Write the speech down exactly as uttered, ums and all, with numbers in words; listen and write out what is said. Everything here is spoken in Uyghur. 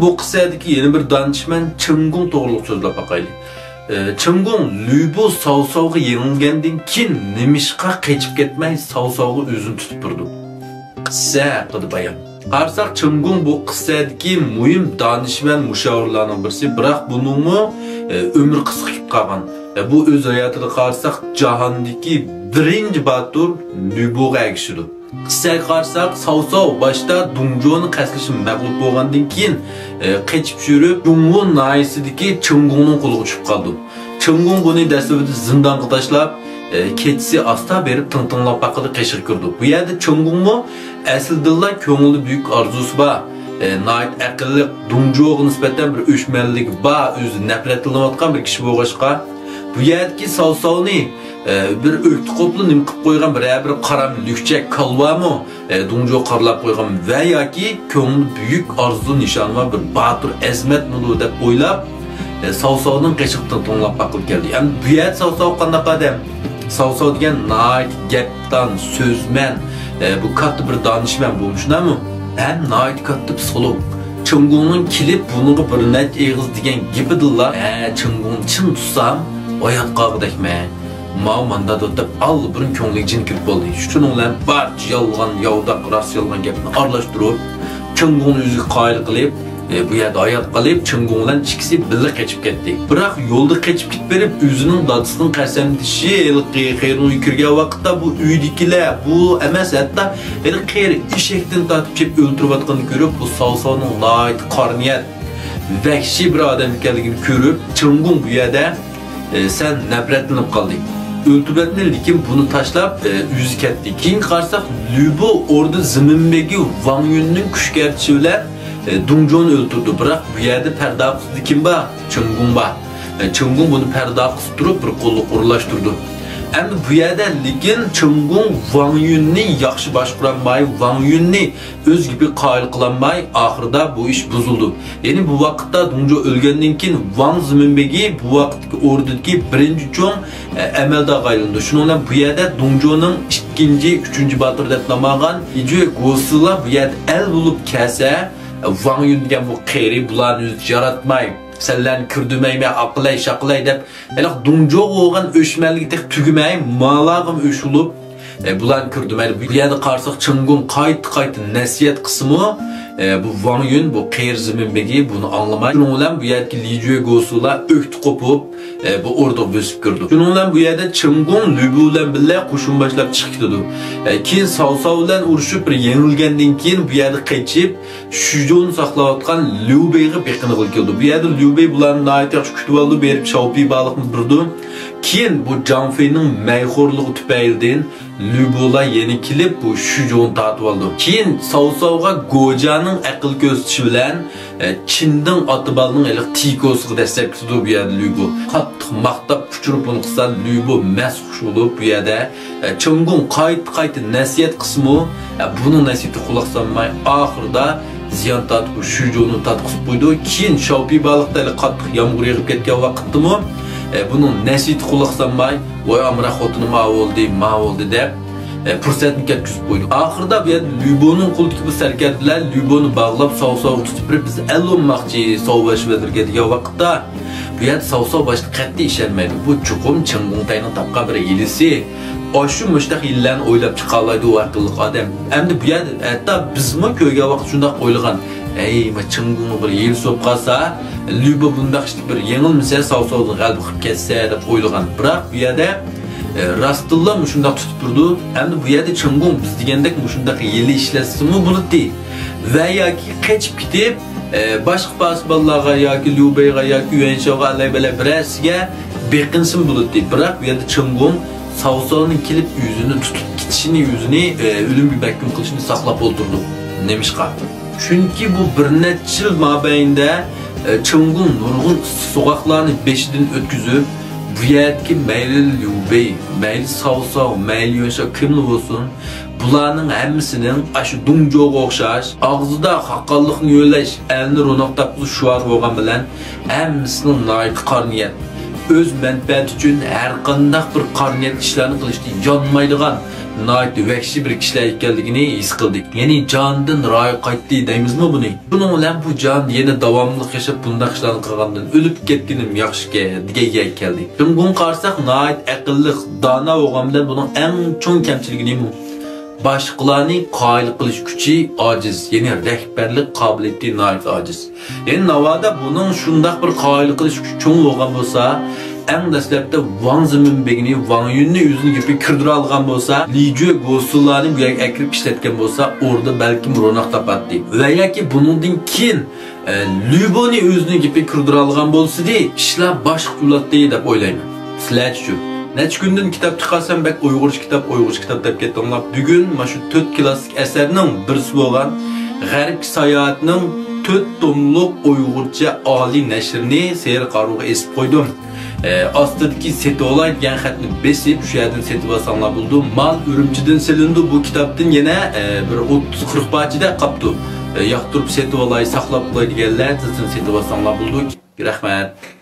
بۇ قىسسەدىكى يەنە بىر دانىشمەن چېڭگۇڭ توغرىلىق سۆزلەپ باقايلى. ئى، چېڭگۇڭ لۈبۇ ساۋساۋغا يېڭىلگەندىن كېيىن نېمىشقا قېچىپ كەتمەي ساۋساۋغا ئۆزىنى تۇتۇپ تۇرىدۇ؟ قىسسە ھەققىدە بايان. قارىساق، چېڭگۇڭ بۇ قىسسەدىكى مۇھىم دانىشمەن مۇشاۋىرلارنىڭ بىرسى، بىراق بۇنىڭمۇ، ئى، ئۆمرى قىسقا كېتىپ قالغان. ئى، بۇ ئۆز ھاياتىدا قارىساق، جاھاندىكى بىرىنچى باتۇر لۈبۇغا ئەگىشىدۇ. قىسسەگە قارىساق، ساۋساۋ باشتا دۇڭجۇنى قەستلىشىپ مەغلۇپ بولغاندىن كېيىن، ئى، قېچىپ يۈرۈپ، جۇڭۋۇ ناھىيەسىدىكى چېڭگۇڭنىڭ قولىغا چۈشۈپ قالىدۇ. چېڭگۇڭ بۇنى دەسلىپىدە زىندانغا تاشلاپ، ئى، كېچىسى ئاستا بېرىپ تىڭ-تىڭلاپ باققىلى قېشىغا كىرىدۇ. بۇ يەردە چېڭگۇڭمۇ ئەسلىدىنلا كۆڭلىدە بۈيۈك ئارزۇسى بار، ئى، ناھايىتى ئەقىللىق، دۇڭجۇغا نىسبەتەن بىر ئۆچمەنلىكى بار، ئۆزى نەپرەتلىنىۋاتقان بىر كىشى بولغاچقا، بۇ يەردىكى ساۋساۋنى، ئى، بىر ئۆكتە قوپلا نېمە قىلىپ قويغان بىرەر بىر قارام لۈكچەك كالۋامۇ، ئى، دۇڭجۇغا قارىلاپ قويغان ۋە ياكى كۆڭلىدە بۈيۈك ئارزۇ نىشانى بار بىر باتۇر ئەزىمەتمىدۇ دەپ ئويلاپ، ئى، ساۋساۋنىڭ قېشىغا تىڭ-تىڭلاپ باققىلى كەلدى. ئەمدى بۇ يەردە ساۋساۋ قانداق ئادەم؟ ساۋساۋ دېگەن ناھايىتى گەپدان، سۆزمەن، ئى، بۇ كاتتا بىر دانىشمەن بۇ، شۇنداقمۇ؟ ھەم ناھايىتى كاتتا پسىخولوگ. چېڭگۇڭنىڭ كېلىپ بۇنىڭغا بىر نەچچە ئېغىز دېگەن گېپىدىنلا، ھە، چېڭگۇڭنى چىڭ تۇتسام، ھايات قالغۇدەكمەن. ماۋۇ ماندادۇر دەپ ئاللىبۇرۇن كۆڭلىگە جىن كىرىپ بولدى. شۇنىڭ بىلەن بارچە يالغان، ياۋىداق، راست يالغان گەپنى ئارىلاشتۇرۇپ، چېڭگۇڭنى ئۆزىگە قايىل قىلىپ، ئى، بۇ يەردە ھايات قېلىپ، چېڭگۇڭ بىلەن ئىككىسى بىللە قېچىپ كەتتى. بىراق يولدا قېچىپ كېتىپ بېرىپ، ئۆزىنىڭ دادىسىنىڭ قەسەمدىشى ھېلىقى قېرىنىڭ ئۆيىگە كىرگەن ۋاقىتتا بۇ ئۆيدىكىلەر، بۇ ئەمەس، ھەتتا ھېلىقى قېرى ئېشەكتىن تارتىپ چېپىپ ئۆلتۈرۈۋاتقىنىنى كۆرۈپ، بۇ ساۋساۋنىڭ ناھايىتى قارا نىيەت، ۋەھشىي بىر ئادەم ئىكەنلىكىنى كۆرۈپ، چېڭگۇڭ بۇ يەردە، ئى، سەل نەپرەتلىنىپ قالدى. ئۆلتۈرۈۋەتمىدى، لېكىن بۇنى تاشلاپ، ئى، ئۆزى كەتتى. كېيىن قارىساق، لۈبۇ ئوردا زېمىن بېگى ۋاڭ يۈننىڭ كۈچ كەرتىشى بىلەن، ئى، دۇڭجۇنى ئۆلتۈردى. بىراق بۇ يەردە پەردە ئارقىسىدا كىم بار؟ چېڭگۇڭ بار. ئى، چېڭگۇڭ بۇنى پەردە ئارقىسىدا تۇرۇپ بىر قوللۇق ئورۇنلاشتۇردى. ئەمدى بۇ يەردە، لېكىن چېڭگۇڭ ۋاڭ يۈننى ياخشى باشقۇرالماي، ۋاڭ يۈننى ئۆز گېپىگە قايىل قىلالماي، ئاخىرىدا بۇ ئىش بۇزۇلدى. يەنى بۇ ۋاقىتتا دۇڭجۇ ئۆلگەندىن كېيىن، ۋاڭ زېمىن بېگى بۇ ۋاقىتتىكى ئوردىدىكى بىرىنچى چوڭ، ئە، ئەمەلدارغا ئايلىنىدۇ. شۇنىڭ بىلەن بۇ يەردە دۇڭجۇنىڭ ئىككىنچى، ئۈچىنچى باتۇر دەپ نام ئالغان لىجۈې گوسىلا بۇ يەردە ئەل بولۇپ كەلسە، ۋاڭ يۈن دېگەن بۇ قېرى بۇلارنى ئۆزى ياراتماي، سەنلەرنى كىردۈرمەيمەن، ئاقىلاي، شاقىلاي دەپ، ھېلىقى دۇڭجۇغا بولغان ئۆچمەنلىكى تېخى تۈگىمەي، مالاغىمۇ ئۆچ بولۇپ، ئە، بۇلارنى كىردۈرمەيدۇ. بۇ يەردە قارىساق، چېڭگۇڭ قايتا-قايتا نەسىھەت قىلسىمۇ، ئە، بۇ ۋاڭ يۈن، بۇ قېرى زېمىن بېگى بۇنى ئاڭلىمايدۇ. شۇنىڭ بىلەن بۇ يەردىكى لىجۈې گوسۇلا ئۆكتە قوپۇپ، ئە، بۇ ئوردىغا بۆسۈپ كىرىدۇ. شۇنىڭ بىلەن بۇ يەردە چېڭگۇڭ لۈبۇ بىلەن بىللە قوشۇن باشلاپ چىقىپ كېتىدۇ. ئە، كېيىن ساۋساۋ بىلەن ئۇرۇشۇپ، بىر يېڭىلگەندىن كېيىن بۇ يەردە قېچىپ، شۈجۇنى ساقلاۋاتقان ليۇ بېيغا بېقىنغىلى كېلىدۇ. بۇ يەردە ليۇ بېي بۇلارنى ناھايىتى ياخشى كۈتۈۋالىدۇ، بېرىپ شاۋپىي بالىقنى بېرىدۇ. كېيىن بۇ جاڭ فېينىڭ مەيخورلۇقى تۈپەيلىدىن ليۇ بولا يەنە كېلىپ، بۇ شۈجۇنى تارتىۋالىدۇ. كېيىن ساۋساۋغا گوجانىڭ ئەقىل كۆرسىتىشى بىلەن، ئە، چىندىڭ ئاتا بالىنىڭ ھېلىقى تىكوسىغا دەسسەپ كېتىدۇ بۇ يەردە ليۇ بو. قاتتىق ماختاپ ئۇچۇرۇپ بۇنى قىلسا، ليۇ بو مەس خۇش بولۇپ بۇ يەردە، ئە، چېڭگۇڭ قايتا-قايتا نەسىھەت قىلسىمۇ، ئە، بۇنىڭ نەسىھىتىگە قۇلاق سالماي، ئاخىرىدا زىيان تارتىپ، شۈجۇنى تارتقۇزۇپ قويىدۇ. كېيىن شاۋپىي بالىقتا ھېلى قاتتىق يامغۇر يېغىپ كەتكەن ۋاقىتتىمۇ، ئە، بۇنىڭ نەسىھىتىگە قۇلاق سالماي، ۋاي ئامراق خوتۇنۇم ئاۋۇ بولدى، ماۋۇ بولدى دەپ، ئە، پۇرسەتنى كەتكۈزۈپ قويىدۇ. ئاخىرىدا بۇ يەردە ليۇ بونىڭ قولىدىكى بۇ سەركەردىلەر ليۇ بونى باغلاپ، ساۋساۋغا تۇتۇپ بېرىپ، بىز ئەل بولماقچى ساۋ باشۋەزىرگە دېگەن ۋاقىتتا، بۇ يەردە ساۋساۋ باشتا قەتئىي ئىشەنمەيدۇ. بۇ چوقۇم چېڭگۇڭتەينىڭ تاپقان بىر ھىيلىسى. ئاشۇ مۇشتاق ھىيلىلەرنى ئويلاپ چىقالايدۇ ۋە ئەقىللىق ئادەم. ئەمدى بۇ يەردە ھەتتا بىزمۇ كۆرگەن ۋاقىت شۇنداق ئويلىغان. ئەي، ما چېڭگۇڭنىڭ بىر ھىيلىسى بولۇپ قالسا، ليۇ بو بۇنداق ئىشتا بىر يېڭىلمىسە، ساۋساۋدىن غەلىبە قىلىپ كەتسە دەپ ئويلىغان. بىراق بۇ يەردە، ئە، راستتىنلا مۇشۇنداق تۇتۇپ تۇرىدۇ. ئەمدى بۇ يەردە چېڭگۇڭ بىز دېگەندەك مۇشۇنداق ھىيلە ئىشلەتسىمۇ بولاتتى. ۋە ياكى قېچىپ كېتىپ، ئە، باشقا پاسىبانلارغا ياكى ليۇ بېيغا ياكى يۈەنشاۋغا ئەلەي-بەلەي بىرەرسىگە بېقىنسىمۇ بولاتتى. بىراق بۇ يەردە چېڭگۇڭ ساۋساۋنىڭ كېلىپ ئۆزىنى تۇتۇپ كېتىشىنى، ئۆزىنى، ئە، ئۆلۈمگە مەھكۇم قىلىشىنى ساقلاپ ئولتۇردى. نېمىشقا؟ چۈنكى بۇ بىر نەچچە يىل مابەينىدە، ئە، چېڭگۇڭ نۇرغۇن ئىسسىق سوغۇقلارنى بېشىدىن ئۆتكۈزۈپ، بۇ يەردىكى مەيلى ليۇ بېي، مەيلى ساۋساۋ، مەيلى يۈەنشاۋ كىملا بولسۇن، بۇلارنىڭ ھەممىسىنىڭ ئاشۇ دۇڭجۇغا ئوخشاش، ئاغزىدا خاقانلىقنى يۆلەش، ئەلنى روناق تاپقۇزۇش شوئارى بولغان بىلەن، ھەممىسىنىڭ ناھايىتى قارا نىيەت، ئۆز مەنپەئەتى ئۈچۈن ھەر قانداق بىر قارا نىيەت ئىشلارنى قىلىشتىن يانمايدىغان ناھايىتى ۋەھشىي بىر كىشىلەر ئىكەنلىكىنى ھېس قىلدى. يەنى جانىدىن رايى قايتتى دەيمىزمۇ بۇنى؟ بۇنىڭ بىلەن بۇ جان يەنە داۋاملىق ياشاپ، بۇنداق ئىشلارنى قىلغاندىن ئۆلۈپ كەتكىنىم ياخشىكەن دېگەن گەپكە كەلدى. شۇڭغۇن قارىساق، ناھايىتى ئەقىللىق، دانا بولغان بىلەن بۇنىڭ ئەڭ چوڭ كەمچىلىكى نېمە؟ باشقىلارنى قايىل قىلىش كۈچى ئاجىز، يەنى رەھبەرلىك قابىلىيىتى ناھايىتى ئاجىز. يەنى ناۋادا بۇنىڭ شۇنداق بىر قايىل قىلىش كۈچى چوڭ بولغان بولسا، ئەڭ دەسلەپتە ۋاڭ زېمىن بېگىنى، ۋاڭ يۈننى ئۆزىنىڭ گېپىگە كىردۈرالىغان بولسا، لى جۈە گوسۇنلارنى بۇ يەرگە ئەكىرىپ ئىشلەتكەن بولسا، ئوردا بەلكىم روناق تاپاتتى. ۋە ياكى بۇنىڭدىن كېيىن، ئە، لۈبونى ئۆزىنىڭ گېپىگە كىردۈرالىغان بولسىدى، ئىشلار باشقىچە بولاتتى دەپ ئويلايمەن. سىلەرچىچۇ؟ نەچچە كۈندىن كىتاب چىقارسام، بەك ئۇيغۇرچە كىتاب، ئۇيغۇرچە كىتاب دەپ كەتتىڭلار. بۈگۈن مانا شۇ تۆت كىلاسسىك ئەسەرنىڭ بىرسى بولغان غەربكە ساياھەتنىڭ تۆت توملۇق ئۇيغۇرچە ئالىي نەشرىنى سېھىر قارۇغا ئېسىپ قويدۇم. ئە، ئاستىدىكى «سېتىۋالاي» دېگەن خەتنى بېسىپ، شۇ يەردىن سېتىۋالساڭلار بولىدۇ. مال ئۈرۈمچىدىن سېلىنىدۇ. بۇ كىتابتىن يەنە، ئە، بىر ئوتتۇز قىرىق پارچىدەك قاپتۇ. ئە، ياقتۇرۇپ سېتىۋالاي، ساقلاپ قوياي دېگەنلەر تېزدىن سېتىۋالساڭلار بولىدۇ. رەھمەت.